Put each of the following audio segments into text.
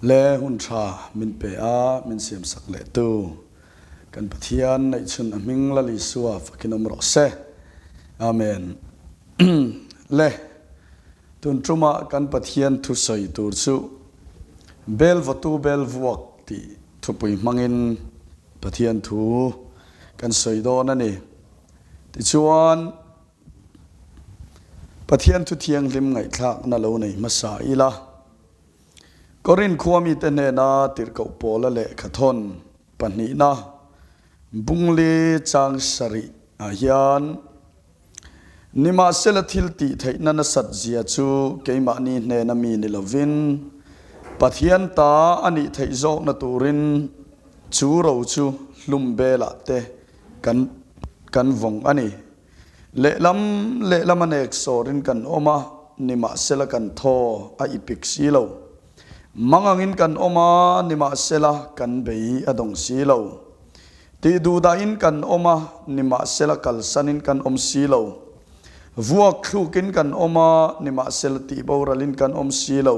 Le hun tha min pe a, min siamsak leh tu kan Pathian neihchhun a hming Lal Isua fakin awm rawh se. Amen. Le tun tumah kan Pathian thusawi tur chu Bel vawtu bel vuak tih thupui hmangin Pathian thu kan sawi dawn a ni. Tichuan Pathian thu thianghlim ngaihthlakna lo nei hmasa ila. Korin khua mite hnena tirhkoh Paula lehkhathawn pahnihna Bungli chang sarih ah hian, Nimahsela thil tih theihna nasat zia chu keimahni hnena mi ni lovin Pathian ta a nih theih zawkna turin chu ro chu hlum belah te kan kan vawng a ni. Lehlam lehlam a nek sawrin kan awm a, nimahsela kan thaw a ipik si lo. Mang angin kan awm a, nimahsela kan bei a dawng si lo. Tih duhdahin kan awm a, nimahsela kalsanin kan awm si lo. Vuak thlukin kan awm a, nimahsela tihboralin kan awm si lo.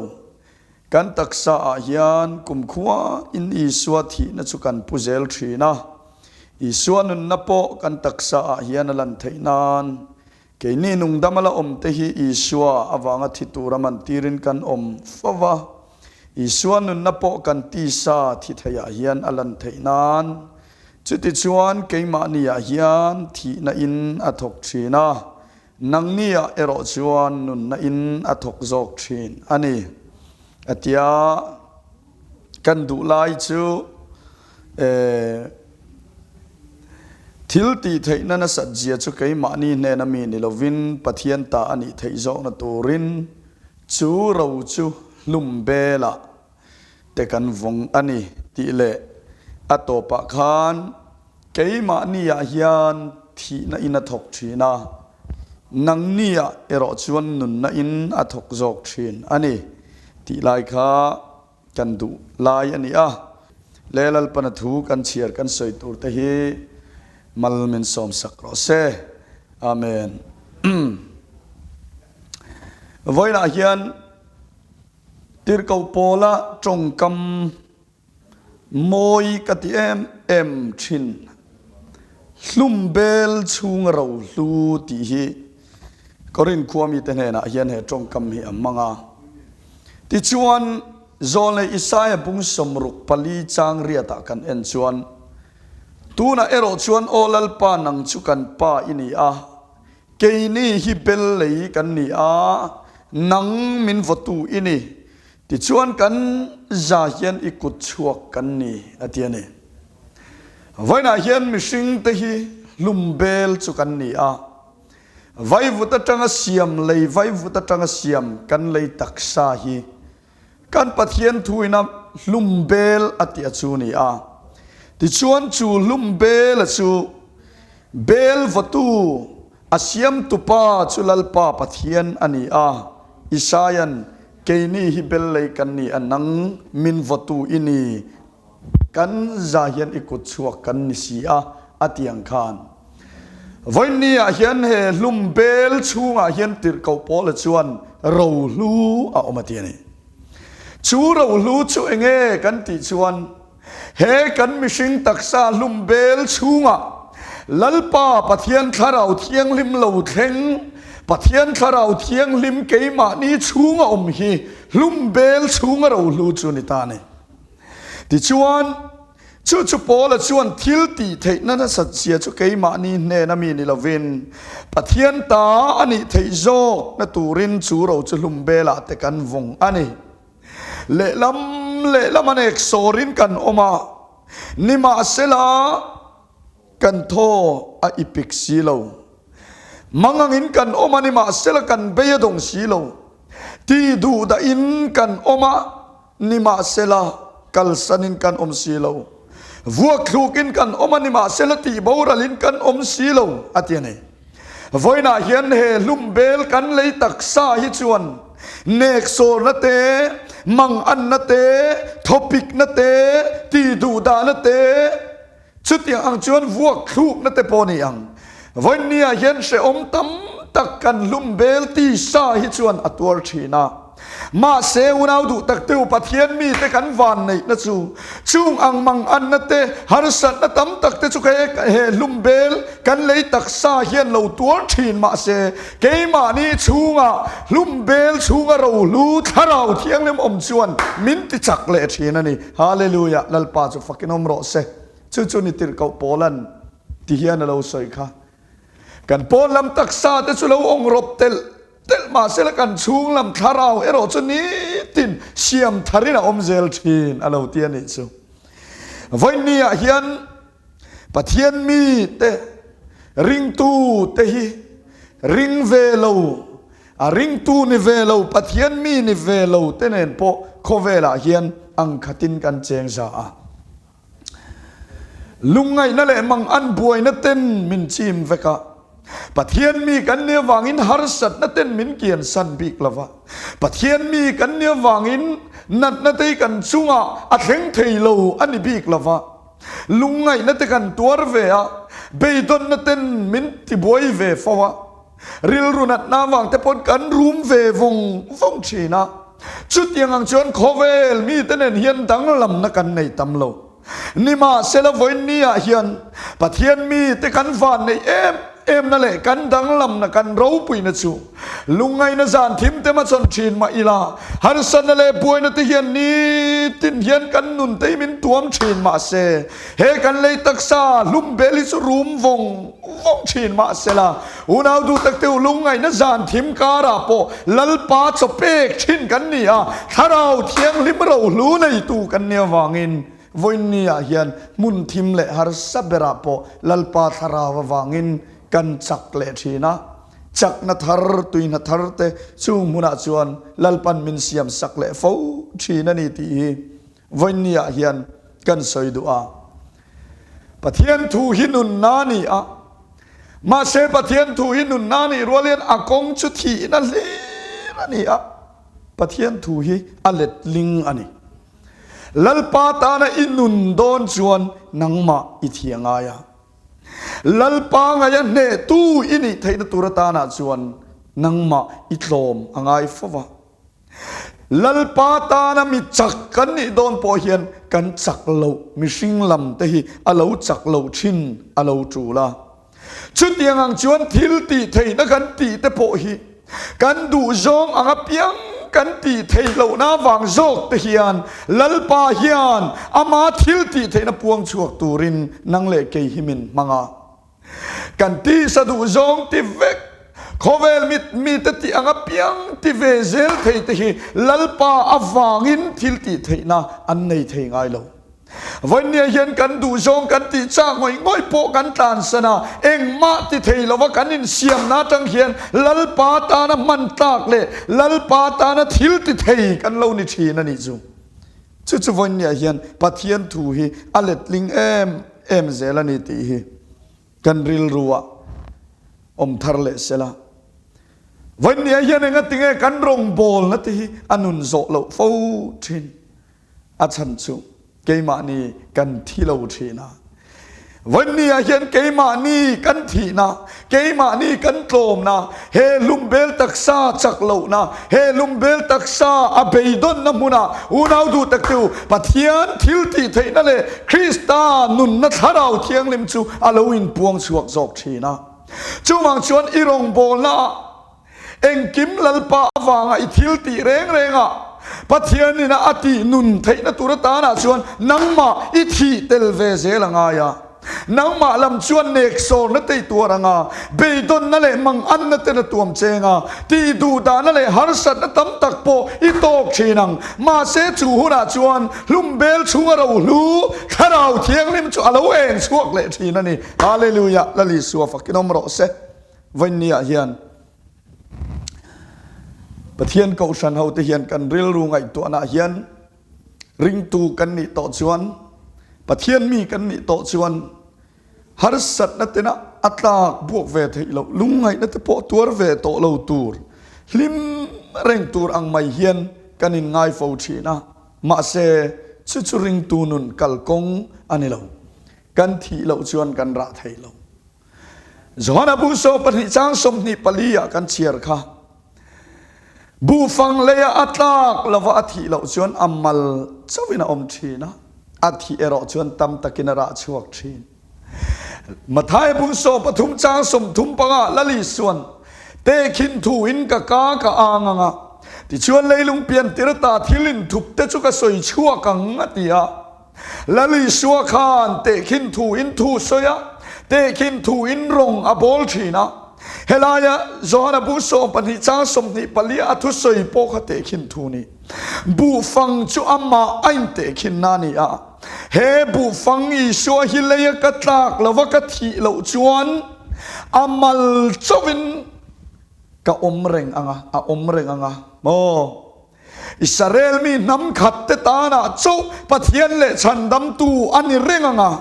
Kan taksa ah hian kumkhua in Isua thihna chu kan pu zel thin a, Isua nunna pawh kan taksa ah hian a lan theih nan keini nungdam a la awm te hi Isua avanga thi tura man tirin kan awm fo va, Isua nunna pawh kan tisa thi theih ah hian a lan theih nan chutichuan keimahni ah hian thihna in a thawk thin a. Nangni ah erawh chuan nunna in a thawk zawk thin a ni a tia kan duh lai chu thil tih theihna nasat zia chu keimahni hnena mi ni lovin Pathian ta a nih theih zawkna turin chu ro chu hlum belah te kan vawng a ni tih leh a tawpah khan keimahni ah hian thihna in a thawk thin a, nangni ah erawh chuan nunna in a thawk zawk thin a ni tih lai kha kan duh lai a ni a. Le Lalpana thu kan chhiar kan sawi tur te hi mal min sawm sak rawh se. Amen. Vawiinah hian Tirhkoh Paula tawngkam mawi ka ti em em thin. Hlum bel chhunga rohlu tih hi Korin khua mite hnenah hian he tawngkam hi a hmang a. Tichuan, Zawlnei Isaia bung 64 chang riatah kan en chuan, Tunah erawh chuan Aw Lalpa nang chu kan Pa i ni a, Keini hi bel lei kan ni a, nang min vawtu i ni. Tichuan kan za hian i kut chhuak kan ni, a ti a ni. Vawiinah hian mihring te hi hlum bel chu kan ni a, vaivut atanga siam lei vaivut atanga siam kan lei taksa hi Kan Pathian thuina hlum bel a tih a chu ni a. Tichuan chu hlum bel a chu bel vawtu a siamtu pa chu Lalpa Pathian a ni a. Isaia'n, Keini hi bel lei kan ni a, nang min vawtu i ni. Kan za hian i kut chhuak kan ni si a, a ti ang khan. Vawiinni ah hian he hlum bel chhungah hian tirhkoh Paula chuan rohlu a awm a ti a ni. Chu rohlu chu enge kan tih chuan he kan mihring taksa hlum bel chhungah Lalpa Pathian Thlarau Thianghlim lo thleng, Pathian Thlarau Thianghlim keimahni chhunga awm hi hlum bel chhunga rohlu chu ni ta a ni. Tichuan, chu chu Paula chuan thil tih theihna nasat zia chu keimahni hnena mi ni lovin, Pathian ta a nih theih zawkna turin chu ro chu hlum belah te kan vawng a ni. Lehlam lehlam a nek sawrin kan awm a, nimahsela kan thaw a ipik si lo. Mang angin kan awm a, nimahsela kan bei a dawng si lo. Ti duh dahin kan awm a, Nimahsela, kalsanin kan awm si lo. Vuak thlukin kan awm a, nimahsela tih boralin kan awm si lo, a ti a ni. Vawiinah hian he hlum bel kan lei taksa hi chuan neksawrna te, manganna te, thawpikna te, tihduhdahna te, Chutiang ang chuan vuak thlukna te pawh ni ang. Vawiinniah hian hrehawm tam tak kan hlum bel tisa hi chuan a tuar thin a. Mahse, unau duh tak teu Pathian mite kan vanneihna chu chung ang manganna te, harsatna tam tak te chu he hlum bel kan lei taksa hian lo tuar thin mahse, keimahni chhungah hlum bel chhunga rohlu thlarau thianghlim awm chuan min ti chak leh thin a ni. Hallelujah! Lalpa chu fakin awm rawh se. Chu chu ni tirhkoh Paula'n ti hian a lo sawi kha. Kan pawn lam taksa te chu lo awng rawp telh telh mahsela kan chhung lam thlarau erawh chu nitin siam tharin a awm zel thin a lo ti a nih chu. Vawiinniah hian Pathian mite ringtu te hi ring ve lo, a ringtu ni ve lo, Pathian mi ni ve lo te nen pawh khawvelah hian ang khatin kan cheng za a. Lungngaihna leh mang an buaina ten min chim vek a, Pathian mi kan nih avangin harsatna ten min kiansan bik lo va, Pathian mi kan nih avangin natna te hi kan chungah a thleng thei lo a ni bik lo va, lungngaihna te kan tuar ve a, beidawnna ten min tibuai ve fo a. Rilru natna avang te pawn kan rum ve vawng vawng thin a, chutiang ang chuan khawvel mite nen hian danglamna kan nei tam lo. Nimahsela vawiinni ah hian Pathian mite kan van neih em emna leh kan danglamna kan ropuina chu lungngaihna zan thim te hmachhawn thin mah ila, harsatna leh buaina te hian nitin hian kan nun te hi min tuam thin mahse, He kan lei taksa hlum bel hi chu rum vawng vawng thin mah sela, unau duh tak te u lungngaihna zan thim karah pawh Lalpa chaw pek thin kan ni a, Thlarau Thianghlim rohlu neitu kan nih avangin vawiinni ah hian hmun thim leh harsa berah pawh Lalpa Thlarau avangin kan chak leh thin a, chakna thar, tuihna thar te chung hmunah chuan Lalpan min siam sak leh fo thin a ni tih hi Vawiinni ah hian kan sawi duh a, Pathian thu hi nunna a ni a, mahse Pathian thu hi nunna a nih rual hian a kawng chu thihna hlir a ni a, Pathian thu hi a letling a ni. Lalpa tana i nun dawn chuan nangmah i thi a ngai a, Lalpa ngaia hnehtu i nih theihna tur atana chuan nangmah i tlawm a ngai fo va. Lalpa tana mi chak kan nih dawn pawh hian kan chak loh mihring lam te hi a lo chak lo thin a lo tul a. Chutiang ang chuan thil tih theihna kan tih te pawh hi kan duh zawng ang apiang kan tih theih lohna avang zawk te hian Lalpa hian ama thil tih theihna puang chhuak turin nang leh kei hi min hmang a. Kan tisa duh zawng ti vek, khawvel mit mite tih anga piang ti ve zel thei te hi Lalpa avangin thil tih theihna an nei thei ngai lo. Vawinia hian kan duh zawng kan tih chak ngawih ngawih pawh kan tlansan a, engmah ti thei lova kan insiamna atang hian Lalpa tana hman tlak leh Lalpa tana thil ti thei kan lo ni thin a nih chu. Chu chu vawinia hian Pathian thu hi a letling em em zel a ni tih hi kan rilru ah awm thar leh sela. Vawinia hian engatinge kan rawngbawlna te hi a nun zawh loh fo thin. A chhan chu keimahni kan thi lo thin a. Vawinia hian keimahni kan thihna, keimahni kan tlawmna, he hlumbel taksa chak lohna, he hlumbel taksa a beidawnna hmunah unau duh tak te u, Pathian thil tih theihna leh Krista nunna Thlarau Thianghlim chu a lo inpuang chhuak zawk thin a. Chuvang chuan i rawngbawlnaah Engkim Lalpa avanga i thil tih reng rengah Pathianin a tih nun theihna tur atanah chuan nangmah i thih tel ve zel a ngai a. Nangmah lam chuan neksawrna te i tuar ang a, beidawnna leh manganna ten a tuam cheng a, tih duhdahna leh harsatna tam tak pawh i tawk thin ang. Mahse chu hunah chuan hlumbel chhunga rohlu Thlarau Thianghlim chu a lo eng chhuak leh thin a ni. Hallelujah! Lal Isua fakin awm rawh se. Vawiinniah hian Pathian Kohhran hote hian kan rilru ngaihtuahnaah hian ringtu kan nih tawh chuan, Pathian mi kan nih tawh chuan harsatna tena a tlak buak ve theih loh, lungngaihna te pawh tuar ve tawh lo tur, hlim reng tur ang mai hian kan inngai fo thin a. Mahse, chu chu ringtu nun kalkawng a ni lo. Kan thih loh chuan kan rah thei lo. Johana bu saw pahnih chang 24 ah kan chhiar kha. Buhfang leia a tlak lova a thih loh chuan a mal chauhin a awm thin a, a thih erawh chuan tam takin a rah chhuak thin. Matthai bung 13 chang 35 Lal Isuan, Tehkhin thuin ka ka ka ang ang a, tichuan leilung pian tir ta thil inthup te chu ka sawi chhuak ang a ti a. Lal Isua khan tehkhin thu in thu sawi a, tehkhin thu in rawng a bawl thin a. Helaia Johana bung 12 chang 24 a thusawi pawh kha tehkhin thu ni. Buhfang chu amah a intehkhinna a ni a. He buhfang Isua hi leia ka tlak lova ka thih loh chuan a mal chauhin ka awm reng ang a, a awm reng ang a maw? Israel mi hnam khat te tanah chauh Pathian leh chhandamtu a ni reng ang a.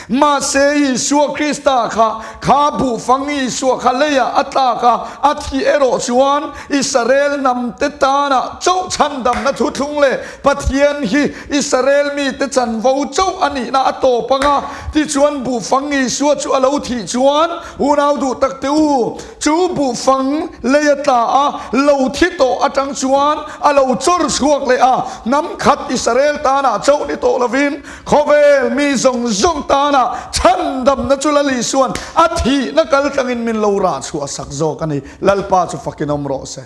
Mahse Isua Krista kha, kha buhfang Isua kha leiah a tlak a, a thih erawh chuan Israel hnam te tanah chauh chhandamna thuthlung leh Pathian hi Israel mite chanvo chauh a nihna a tawp ang a. Tichuan buhfang Isua chu a lo thih chuan unau duh tak te u, Chu buhfang lei a tla a, lo thi tawh atang chuan a lo chawr chhuak leh a, hnam khat Israel tanah chauh ni tawh lovin khawvel mi zawng zawng tanah chhandamna chu Lal Isuan a thihna kal tlangin min lo rah chhuah sak zawk a ni. Lalpa chu fakin awm rawh se.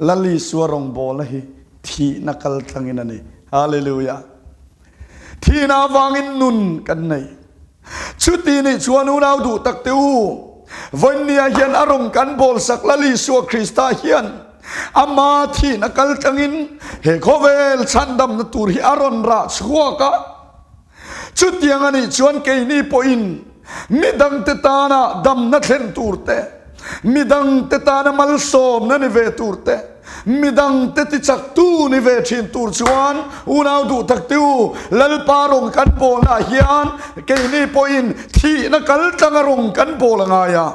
Lal Isua rawngbawlna hi thihna kal tlangin a ni. Hallelujah. Thihna avangin nun kan nei. Chuti nih chuan unau duh tak te u, vawinia hian a rawng kan bawlsak Lal Isua Krista hian ama thihna kal tlangin he khawvel chhandamna tur hi a rawn rah chhuak a. Chutiang a nih chuan keini pawhin midangte tana damna thlen tur te, midangte tana malsawmna ni ve tur te, Midangte tichaktu ni ve thin tur chuan unau duh tak te u, Lalpa rawng kan bawlnaah hian keini pawhin thihna kal tlanga rawng kan bawl a ngai a.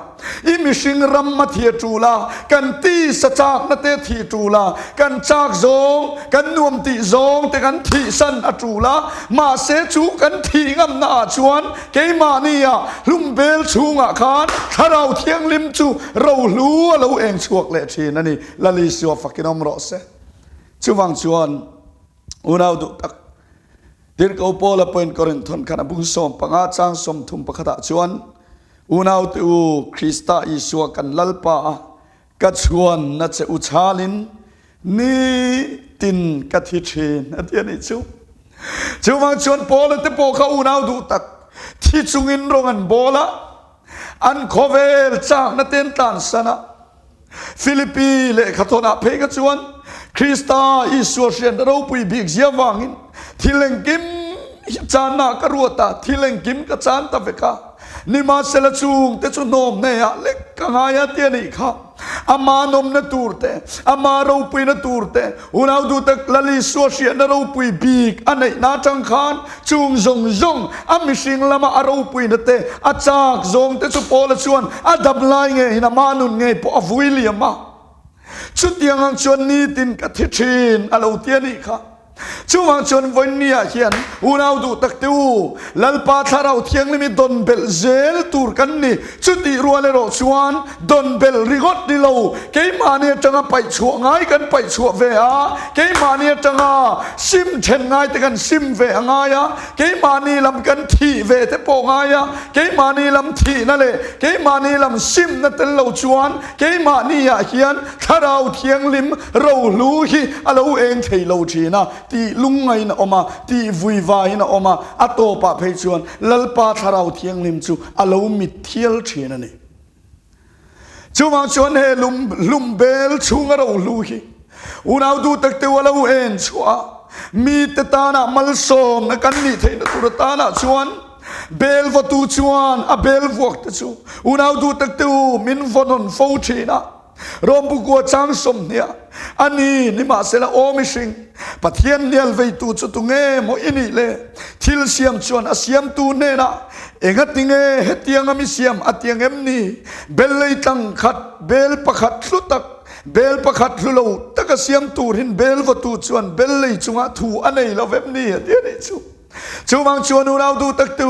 I mihring ram a thi a tul a, kan tisa chakna te thih tul a, kan chak zawng, kan nuam tih zawng te kan thihsan a tul a, mahse chu kan thih ngamna ah chuan keimahni ah hlumbel chhungah khan Thlarau Thianghlim chu rohlu a lo eng chhuak leh thin a ni. Lal Isua fakin awm rawh se. Chuvang chuan unau duh tak Tirhkoh Paula pawhin Korinth thawn khan a bung 15 chang 31 ah chuan Unau te u Krista Isua kan Lalpa a ka chhuan na che u chhalin ni tin ka thi thin a ti a nih chu. Chuvang chuan Paula te pawh kha unau duh tak thi chungin rawng an bawl a, an khawvel chakna te an tlansan a. Philippi lehkhathawnah phei kha chuan Krista Isua hriatna ropui bik zia vangin thil engkim hi channa ka ruat a, thil engkim ka chan ta vek a, nimahsela chungte chu hnawm hnehah lek ka ngai a ti a nih kha. Ama nawmna tur te, ama ropuina tur te, unau duhtak Lal Isua hriatna ropui bik a neihna atang khan Chung zawng zawng a mihring lama a ropuina te, a chak zawng te chu Paula chuan a dam lai ngeiin ama nun ngei pawh a vui liam a. Chutiang ang chuan nitin ka thi thin a lo ti a nih kha. Chuvang chuan vawinia hian unau duh tak te u, Lalpa Thlarau Thianghlim i dawn belh zel tur kan ni. Chutih rual erawh chuan dawn belh ringawt ni lo, keimahni atanga paih chhuah ngai kan paih chhuah ve a, keimahni atanga sim then ngai te kan sim ve a ngai a, keimahni lam kan thih ve te pawh ngai a, keimahni lam thihna leh keimahni lam simna tel lo chuan keimahni ah hian Thlarau Thianghlim rohlu hi a lo eng thei lo thin a, tih lungngain a awm a, tih vuivaiin a awm a, a tawpah phei chuan Lalpa Thlarau Thianghlim chu a lo mit thial thin a ni. Chuvang chuan he lum hlum bel chhunga rohlu hi unau duh tak teu a lo en chhuah a, mite tana malsawmna kan nih theihna tur atana chuan bel vawtu chuan a bel vuak te chu unau duh tak teu min vaw nawn fo thin a. Rawmbukua chang 20 a ni, nimahsela aw mihring, Pathian hnial veitu chu tunge maw i nih le? Thil siam chuan a siamtu hnenah, Engati nge hetianga mi siam a tiang em ni? Bel lei tlang khat, bel pakhat hlu tak, bel pakhat hlu lo taka siam turin bel vawtu chuan bel lei chungah thu a nei lo vem ni? a ti a nih chu. Chuvang chuan unau duh taktu,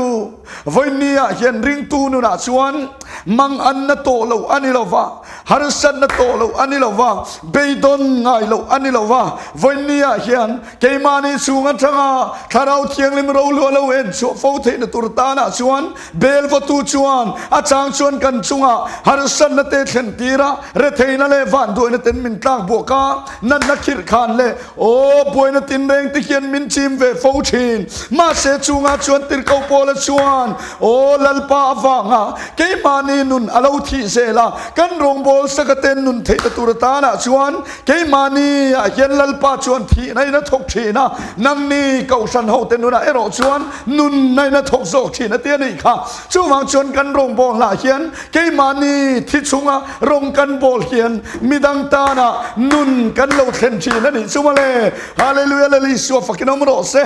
vawinia hian ringtu nunah chuan. Manganna tawh loh a ni lo va, harsatna tawh loh a ni lo va, beidawn ngai loh a ni lo va. Vawiinniah hian keimahni chhung atanga Thlarau Thianghlim rohluah lo en chhuah fo theihna tur tanah chuan bel vawtu chuan a chang chuan kan chungah harsatna te thlen tir a, retheihna leh vanduaina ten min tlak buak a, natna khirh khan leh Aw, buaina tinreng te hian min chim ve fo thin. Mahse chungah chuan tirhkoh Paula chuan, Aw Lalpa avanga keimahni nun a lo thih zel a, kan rawngbawl saka ten nun theihna tur atanah chuan keimahni ah hian Lalpa chuan thihna in a thawk thin a, nangni Kohhran hote nunah erawh chuan nunna in a thawk zawk thin a ti a nih kha. Chuvang chuan kan rawngbawl hlah hian keimahni thi chunga rawng kan bawl hian midang tana nun kan lo thlen thin a nih chu mawle. Hallelujah Lal Isua fakin awm rawh se.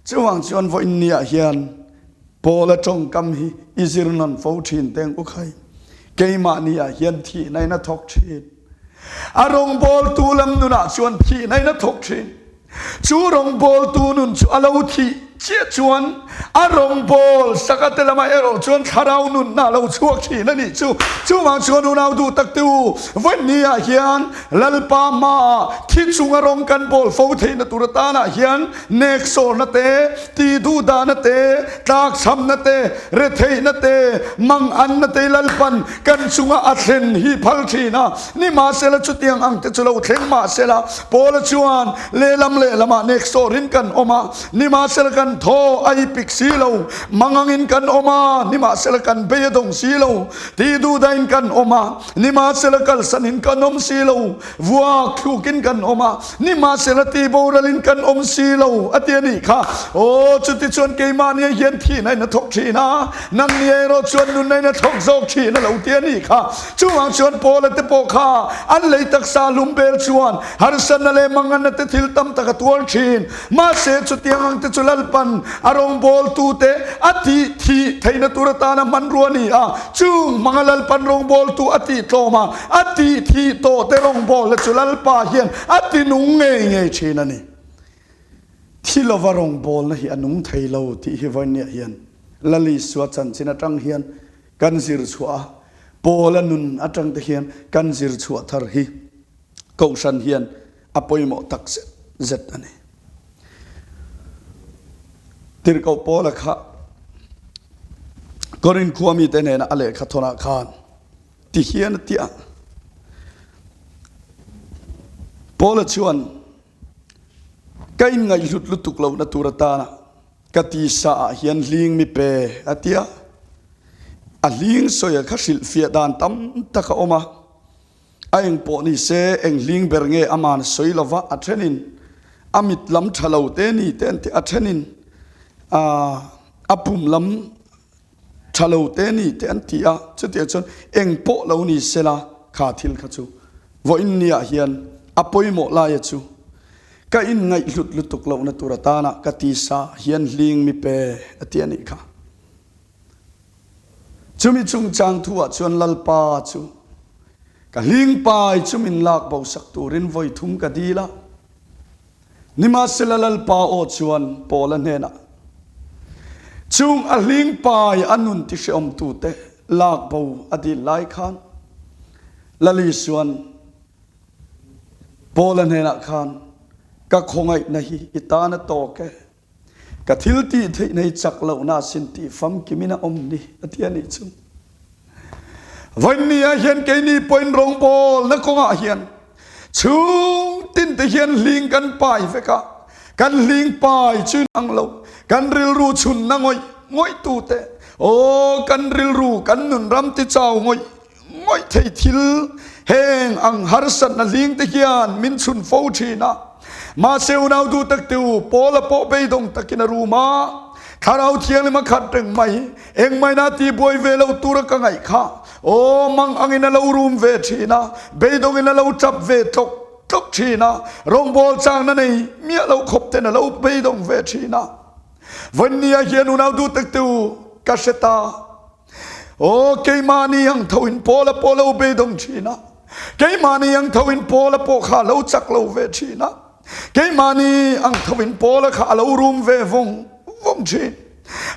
Chuvang chuan vawiin niah hian Paula tawngkam hi i zir nawn fo thin teng u khai. Keimahni ah hian thihna in a thawk thin. A rawngbawltu lam nunah chuan thihna in a thawk thin. Chu rawngbawltu nun chu a lo thih chiah chuan a rawngbâwl saka te lamah erawh chuan thlarau nunna a lo chhuak thin a nih chu. Chuvang chuan unau duh tak te u, vawiinniah hian Lalpa hmaah thi chunga rawng kan bawl fo theihna tur atanah hian neksawrna te, tih duhdahna te, tlakchhamna te, retheihna te, manganna te Lalpan kan chunga a thlen hi phal thin a. Nimahsela chutiang ang te chu lo thleng mahsela Paula chuan lehlam lehlamah neksawrin kan awm a, nimahsela kan thaw a ipik si lo, mangangin kan awm a, nimahsela kan bei a dawng si lo, tih duhdahin kan awm a, nimahsela kalsanin kan awm si lo, vuak thlukin kan awm a, nimahsela tihboralin kan awm si lo, a ti a nih kha. Aw, chutichuan keimahnia hian thihna in a thawk thin a, nangnia erawh chuan nunna in a thawk zawk thin a lo ti a nih kha. Chuvang chuan Paula te pawh kha an lei taksa hlum bel chuan harsatna leh manganna te thil tam tak a tuar thin. Mahse chutiang ang te chu Lalpan a rawngbawltute a tih thih theihna tur atana hmanrua a ni a. Chung hmanga Lalpan rawngbawltu a tih tlawm a, a tih thih tawh te rawngbawlna chu Lalpa hian a ti nung ngei ngei thin a ni. Thi lova rawngbawlna hi a nung thei lo tih hi vawiinniah hian Lal Isua chanchin atang hian Kan zir chhuah a, Paula nun atang te hian kan zir chhuah thar hi Kohhran hian a pawimawh tak zet zet a ni. Tirhkoh Paula kha Korinth khua mite nena a lehkha thawnah khan ti hian a ti a, Paula chuan ka inngaihhlut lutuk lohna tur atana Ka tisa ah hian hling mi pe a ti a, a hling sawi a kha hrilhfiah dan tam tak a awm a, a eng pawh ni se eng hling ber nge aman sawi lova a thenin a mit lam tha lo te ni te an ti a thenin a pum lam Tha lo te ni te an ti a, chutiang chuan eng pawh lo ni sela kha thil kha chu vawiin niah hian a pawimawh laia chu ka inngaihhlut lutuk lohna tur atana ka tisa hian hling mi pe a ti a nih kha. Chumi chungchang thuah chuan Lalpa chu ka hling pai chu min lak bo sak turin vawi thum ka dil a. Nimahsela Lalpa aw chuan Paula hnenah, Chung a hling pai a nun tihrehawmtute lak bo a dil lai khan, Lal Isua'n Paula hnenah khan, Ka khawngaihna hi i tan a tawk e, Ka thil tih theihna hi chak lohna sin tih famkimin a awm ni, a ti a nih chu. Vawiinniah hian keini pawhin rawngbawlna kawngah hian chhung tinte hian hling kan pai vek a, kan hling pai chu inang lo, kan rilru chhunna ngawih ngawih tute, aw kan rilru kan nunram tichau ngawih Ngawih thei thil heng ang harsatna hling te hian min chhun fo thin a. Mahse unau duh tak te u, Paula pawh beidawng takin a rum a. Thlarau Thianghlim a khat reng mai, engmahina tihbuai ve lo tura ka ngaih kha. Aw, mang angin a lo rum ve thin a, beidawngin a lo tap ve tlawk tlawk thin a, rawngbawl changna nei miah lo khawp ten a lo beidawng ve thin a. Vawiinniah hian unau duh tak te u, ka hre ta. Aw, keimahni ang tho in Paula pawh lo beidawng thin a, keimahni ang tho in Paula pawh kha a lo chak lo ve thin a, keimahni ang tho in Paula kha a lo rum ve vawng vawng thin.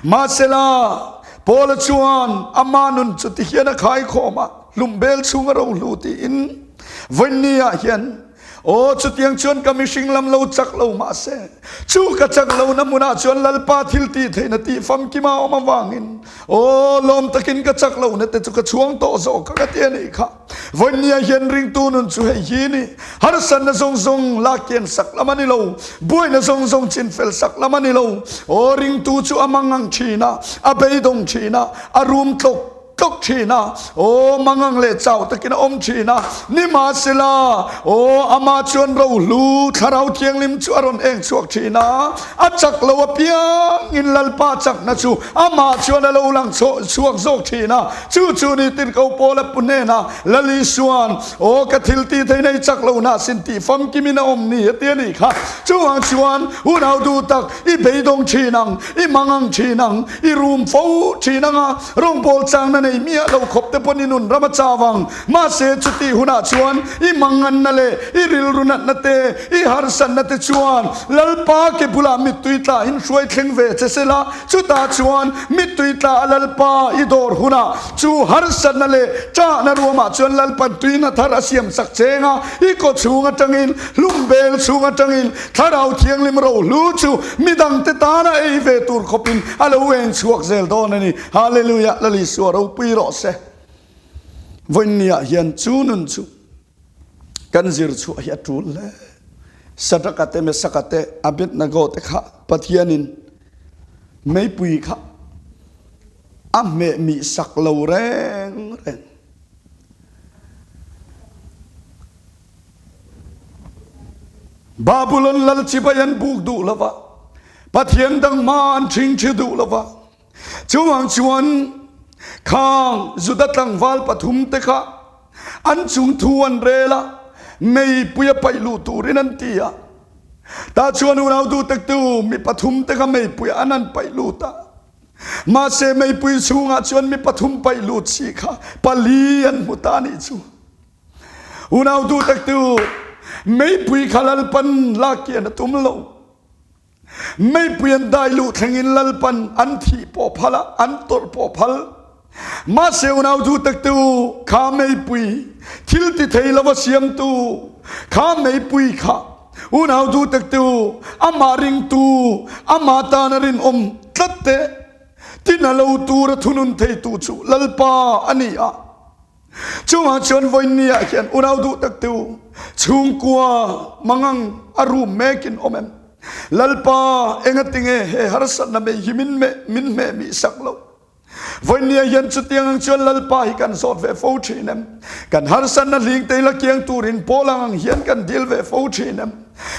Mahsela, Paula chuan ama nun chu tihian a khaikhawm a, Hlumbel chhunga rohlu tiin vawiinni ah hian Aw, chutiang chuan ka mihring lam lo chak lo mahse, chu ka chak lohna hmunah chuan Lalpa thil tih theihna tih famkima awm avangin, aw, lawm takin ka chak lohna te chu ka chhuang tawh zawk a ka ti a nih kha. Vawiinnia hian ringtu nun chu hei hi ni, harsatna zawng zawng lak kian sak lam a ni lo, buaina zawng zawng chinfel sak lam a ni lo. Aw, ringtu chu a mangang thin a, a beidawng thin a, a rum tlawk. tlawk thin a, aw mangang leh chau takin a awm thin a, nimahsela, aw amah chuan rohlu Thlarau Thianghlim chu a rawn eng chhuak thin a, a chak lo apiangin Lalpa chakna chu amah chuan a lo lang chhuak zawk thin a, chu chu ni tirhko Paula pu hnenah Lal Isua'n, Aw ka thil tih theih nei chak lo nah sin tih famkimin a awm ni a ti a nih kha. Chuvang chuan unau duh tak i beidawng thin ang, i mangang thin ang, i rum fo thin ang a, Rawngbawl changna nei miah lo khawp te pawn i nun ram a chau ang. Mahse chutih hunah chuan i manganna leh i rilru natna te, i harsatna te chuan Lalpa ke bulah mittui tla in hruai thleng ve che se la, chutah chuan mittui tla a Lalpa i dawr hunah chu harsatna leh ṭahna ruamah chuan Lalpan tuihna thar a siam sak cheng a, i kaw chhung aṭangin, hlum bel chhung aṭangin Thlarau Thianghlim rohlu chu midangte tana ei ve tur khawpin a lo eng chhuak zel dawn a ni. Hallelujah! Lal Isua ropui rawh se. Vawiinniah hian chu nun chu kan zir chhuah hi a tul hle. Sadraka te, Mesaka te, Abednego te kha Pathianin meipui kha a hmeh mih sak lo reng reng. Babulon lal chibai an buk duh lo va, Pathian dang hma an ṭhingṭhi duh lo va. Chuvang chuan khang Juda tlangval pathumte kha an chung thu an rel a, meipui a paih luh turin an ti a. Tah chuan unau duhtaktu mi pathumte kha meipui an han paih lut a. Mahse meipui chhungah chuan mi pathum paih lut si kha pali an hmu ta a nih chu. Unau duhtaktu, meipui kha Lalpan lak kian a tum lo. Meipui an dai luh thlengin Lalpan an thih pawh phal a, an tawrh pawh phal. Mahse unau duhtaktu, kha meipui thil ti thei lova siamtu, kha meipui kha unau duhtaktu, amah ringtu, amah tana rinawm tlat te tina lo tura thunun theitu chu Lalpa a ni a. Chungah chuan vawiinni ah hian unau duh tak te u, chhungkua mangang a rum mekin awm em? Lalpa, engatinge he harsatna mei hi min meh min hmeh mih sak lo? Vawiinni ah hian chutiang ang chuan Lalpa hi kan zawt ve fo thin em? Kan harsatna hling te ila kiang turin pawl ang ang hian kan dil ve fo thin em?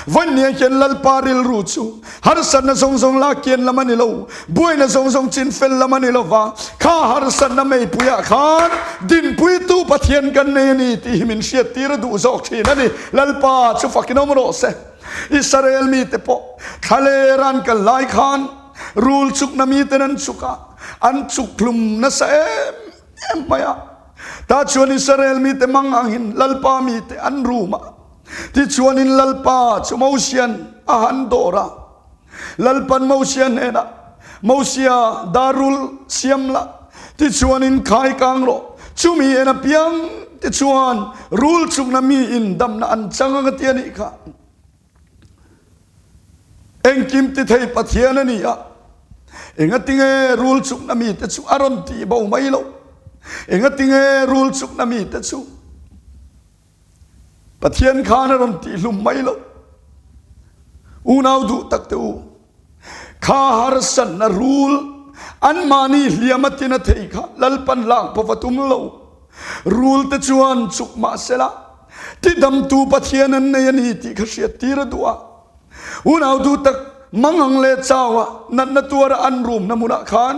Vawiinni hian Lalpa rilru chu harsatna zawng zawng lak kian lam a ni lo, buaina zawng zawng chin fel lam a ni lo va, kha harsatna meipuiah khan dinpuitu Pathian kan nei a ni tih hi min hriattir a duh zawk thin a ni. Lalpa chu fakin awm rawh se. Israel mite pawh thlaler an kal lai khan rul chukna miten an chuk a, an chuk hlum nasa em em mai a. Tah chuan Israel mite mang angin Lalpa mite an rum a. Tichuanin Lalpa chu Mosia'n a han dawr a, Lalpa'n Mosia hnenah, Mosia, darul siam la, tichuanin khai kang rawh, chumi en apiang tichuan rul chukna miin damna an chang ang a ti a nih kha. Engkim ti thei Pathian a ni a, engatinge rul chukna mite chu a rawn tih bo mai loh? Engatinge rul chukna mite chu? Pathian khan a rawn tihhlum mai lo. Unau duh tak te u, kha harsatna rul anmahni hliam a tina thei kha Lalpan lak pawh va tum lo. Rul te chuan chuk mah sela, tidamtu Pathian an nei a ni tih kha hriattir a duh a. Unau duh tak mangang leh chau a natna tuara an rumna hmunah khan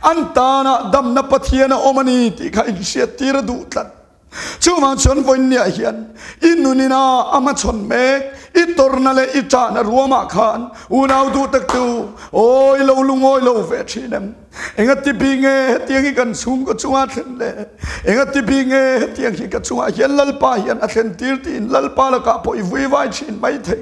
an tana damna Pathian a awm a ni tih kha inhriattir a duh tlat. Chuvang chuan vawiinniah hian i nunina a hmachhawn mek, i tawrhna leh i ṭahna ruamah khan unau duh taktu awi lo lungawi lo ve ṭhin em? Engati bik nge hetiang hi kan chhungkaw chunga thlen le? Engati bik nge hetiang hi ka chungah hian Lalpa hian a thlen tir tiin Lalpa lakah pawh i vuivai ṭhin mai thei.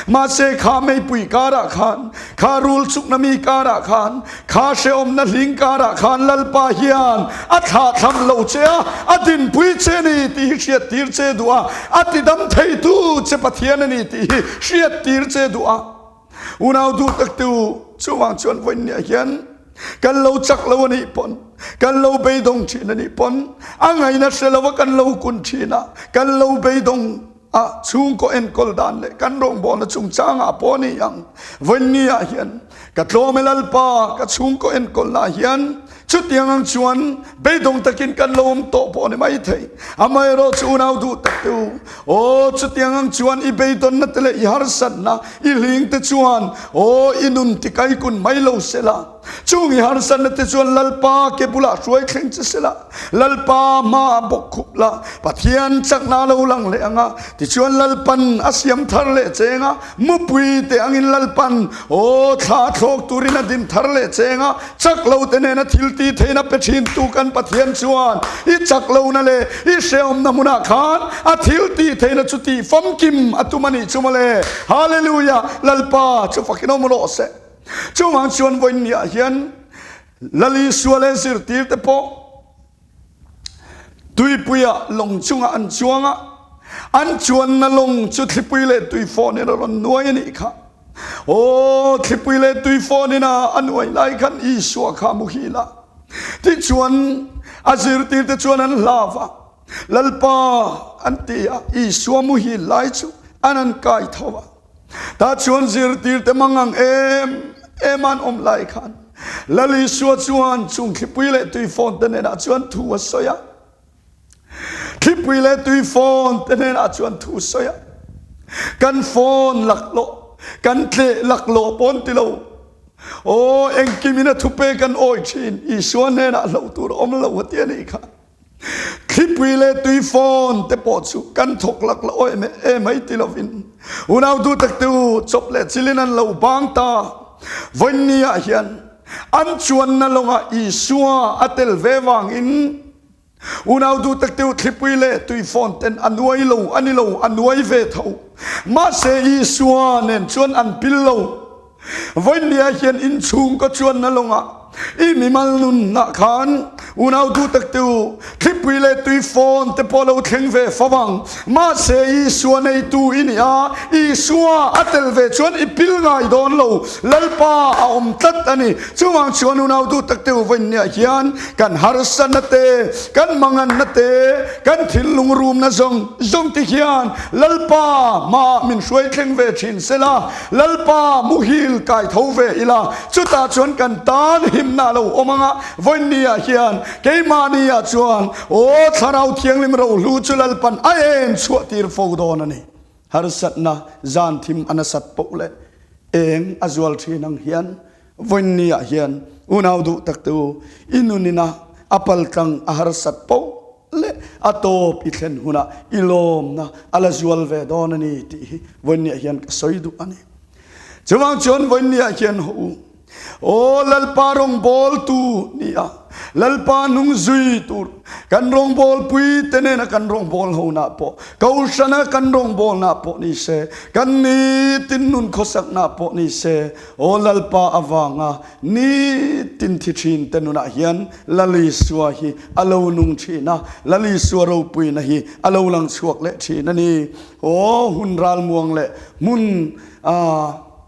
Mahse kha meipui karah khan, kha rul chukna mi karah khan, kha hrehawmna hling karah khan Lalpa hian a thlahthlam lo che a, a dinpui che a ni tih hi hriattir che duh a, a tidam theitu che Pathian a ni tih hi hriattir che duh a. Unau duh taktu chuvang chuan vawiinniah hian kan lo chak lo a nih pawn, kan lo beidawng thin a nih pawn, a ngaihna hre lova kan lo kun thin a, kan lo beidawng a chhungkaw enkawl dan leh kan rawngbawlna chungchangah pawh a ni ang. Vawiinniah hian ka tlawm e Lalpa, ka chhungkaw enkawlnaah hian chutiang ang chuan beidawng takin kan lo awm tawh pawh a ni maithei. Amaherawh chu unau duh tak te u, aw chutiang ang chuan i beidawnna te leh i harsatna i hling te chuan aw i nun tikaikun mai lo sela. Chung i harsatna te chuan Lalpa ke bulah hruai thleng che sela, Lalpa hmaah bawk khup la, Pathian chakna a lo lang leh ang a, tichuan Lalpan a siam thar leh cheng a, mupui te angin Lalpan aw thla thlawk turin a din thar leh cheng a, chak lo te nena thil ti theihna pe thin tu kan Pathian chuan i chak lohna leh i hrehawmna hmunah khan a thil ti theihna chu tih famkim a tum a nih chu mawle. Hallelujah! Lalpa chu fakin awm rawh se. Chuvang chuan vawiinniah hian Lal Isua leh zirtirte pawh tuipuiah lawng chungah an chuang a, an chuanna lawng chu thlipui leh tuifawnin a rawn nuai a nih kha. Aw, thlipui leh tuifawnin a a nuai lai khan Isua kha a muhil a. Tichuan a zirtirte chuan an hlau va, Lalpa an ti a, Isua muhil lai chu an an kai tho a. Tah chuan zirtirte mangang em em an awm lai khan Lal Isua chuan chung thlipui leh tuifawn te hnenah chuan thu a sawi a. Thlipui leh tuifawn te hnenah chuan thu a sawi a. Kan phone laklawh, kan tleh laklawh pawn ti lo. Aw, engkimin a thupe kan awi thin, Isua hnenah hloh tur a awm lo a ti a nih kha. Thlipui leh tui fawn te pawh chu kan thawk lak la awih e mai ti lovin unau duh tak te u chawp leh chilin an lo bang ta. Vawiinni ah hian an chuanna lawngah Isua a tel ve vangin unau duh tak te u thlipui leh tui fawn ten a nuai lo a ni lo, a nuai ve tho. Mahse Isua nen chuan an pil lo. Vawiinniah hian inchhung ka chuanna lawngah i mimal nunna khan unau duh tak te u, thlipui leh tui fawn te pawh lo thleng ve fo ang. Mahse Isua neitu i ni a, Isua a tel ve chuan i pil ngai dawn lo, Lalpa a awm tlat a ni. Chuvang chuan unau duh tak te u, vawiinniah hian kan harsatna te, kan manganna te, kan thinlung rumna zawng zawng te hian Lalpa hmaah min hruai thleng ve thin sela, Lalpa muhil kai tho ve ila, chutah chuan kan tan himna a lo awm ang a, vawiinniah hian keimahniah chuan aw Thlarau Thianghlim rohlu chu Lalpan a en chhuah tir fo dawn a ni. Harsatna zan thim a nasat poh leh eng a zual thin ang hian vawiinniah hian unau duh tak te u, i nunina a paltlang a harsat poh leh a tawp i thlen hunah i lawmna a la zual ve dawn a ni tih hi vawiinniah hian ka sawi duh a ni. Chuvang chuan vawiinniah hian haw u, Aw Lalpa rawngbawltu ni a, Lalpa nung zui tur kan rawngbawlpui te nena kan rawngbawlho nah pawh, Kohhrana kan rawngbawlna pawh ni se, kan nitin nun khawsakna pawh ni se, Aw Lalpa avanga Nitin thi thin te nunah hian Lal Isua hi a lo nung thin a, Lal Isua ropuina hi a lo lang chhuak leh thin a ni. Aw hun ralmuang leh hmun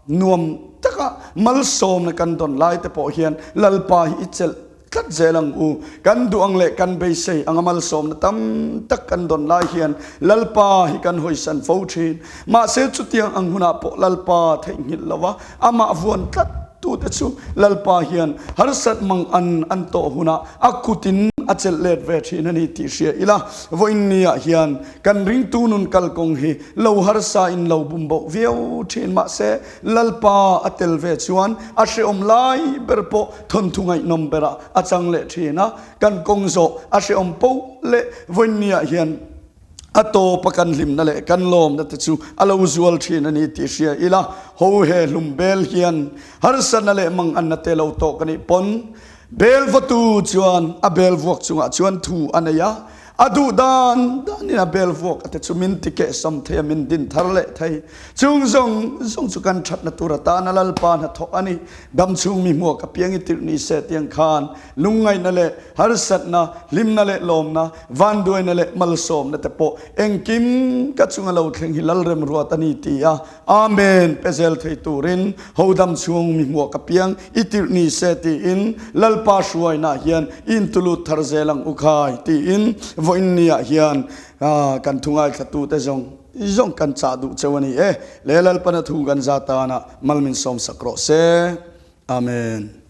nuam taka malsawmna kan dawn lai te pawh hian Lalpa hi i chelh tlat zel ang u. Kan duh ang leh kan beisei anga malsawmna tam tak kan dawn lai hian Lalpa hi kan hawisan fo thin. Mahse chutiang ang hunah pawh Lalpa theihnghilh lo a, amah vuan tlat tute chu Lalpa hian harsat mang an an tawh hunah a kutin a chelh let ve thin a ni tih hria ila, vawiinniah hian kan ringtu nun kalkawng hi lo harsa in lo bum boh viau thin mahse Lalpa a tel ve chuan a hrehawm lai ber pawh Thawnthu ngaihnawm berah a chang leh thin a, kan kawng zawh a hrehawm poh leh vawiinniah hian a tawpa kan hlimna leh kan lawmna te chu a lo zual thin a ni tih hria ila, ho he hlum bel hian harsatna leh manganna te lo tawk a nih pawn bel vawtu chuan a bel vuak chungah chuan thu a nei a. A duh dan danin a bel vuak a te chu min ti kehsam thei a, min din thar leh thei. Chung zawng zawng chu kan thatna tur atana Lalpa hnathawh a ni. Dam chhung mi hmuak apiang i tirh ni se tiang khan lungngaihna leh harsatna, hlimna leh lawmna, vanduaina leh malsawmna te pawh engkim ka chunga lo thleng hi Lalremruat a ni ti a Amen pe zel thei turin ho dam chhung mi hmuak apiang i tirh ni se tiin Lalpa hruainaah hian i intulut thar zel ang u khai tiin vawiin niah hian kan thu ngaithlatute zawng zawng kan chah duh cheu a ni e. Le Lalpana thu kan za tana mal min sawmsak rawh se. Amen.